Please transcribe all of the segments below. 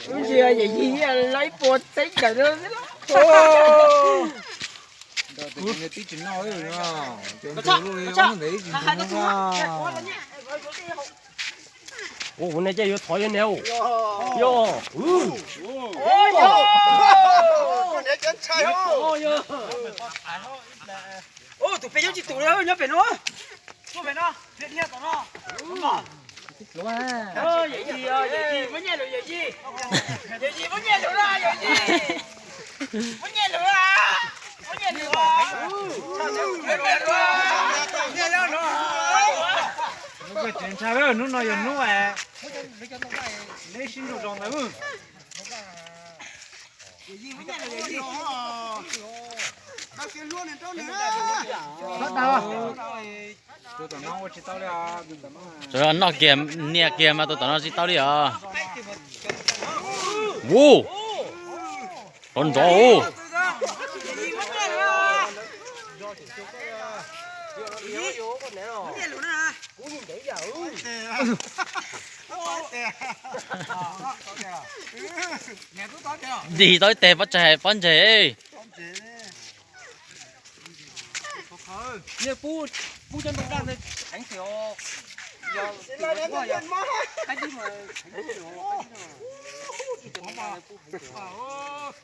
Ua ntsia yawm yij laib puas txeeb kawm xwb. Ua, ua ne ces yuav thov yuav ne. Yog. Tus pem nyob tsis tus li, nyob pem no. Yawm yij, yawm yij, muab nyiaj lus yawm yij. Yawm yij, muab nyiaj lus na yawm yij. Muab nyiaj lus na. Muab nyiaj lus. Ntshai, hnub no yog hnub neb sib ntsug zoo ntawd. Tus tom no noj kiag nias kiag mas tus tom no tsis tau li os. Ub, rov nrov ub. Dig tau ib teg pob tsaig pob ntseg.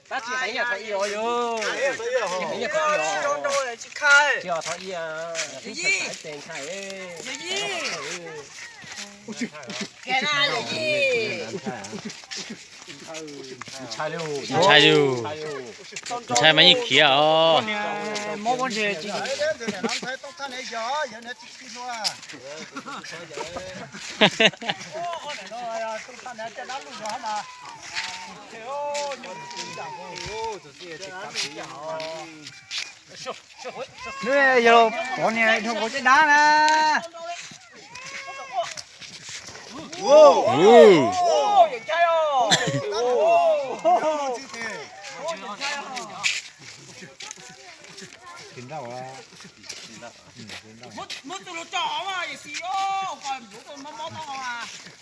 Tab sis heev yam thaum ib os yus. Heev yam thaum ib os. Tsis os thaum ib os. Ib tes ntshai. Ntshai li, ntshai mas yeej khiav os. Nws yog pov niag dhau nkaus caj dab na.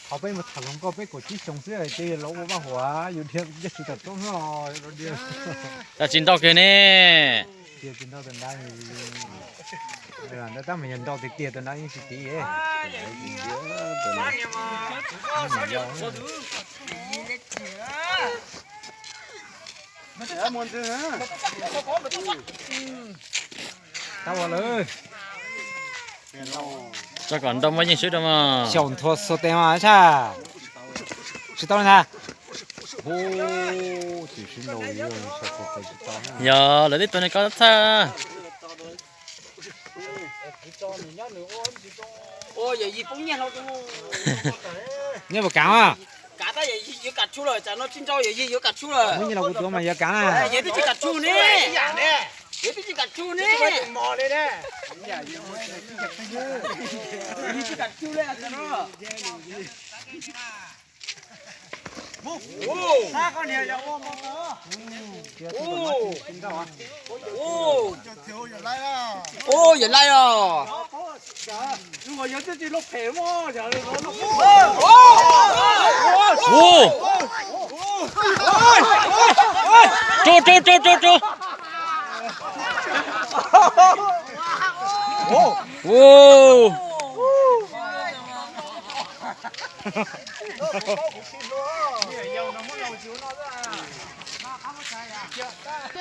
Qhov peb mus tham hluas nkauj peb kaum tsib xyoo xwb ces yog lawv ua vaj huam yus dhia ncej tsis tawm roob no. Tab tsis nrauj kiag ne. Tiag tsis nrauj tus nrab, tab mas yog nrauj tiag tiag tus nrab yeej tsis tiv. Tab ua lawm. Tso kom nrauj muaj yeej swb rau mas. Xyaum nthua xuas tes mas tshaj. Tsis tau li ntag. Yog lawv tib tug ne koj txhaj. Nyob puas kav mas. Muab nyiaj los kuv tuav mas yuav kav na. Yog twb tsis kav tsug ne. Yog twb tsis kav tsug ne. Ub, yawm laij os. Rau, rau, rau, rau, rau.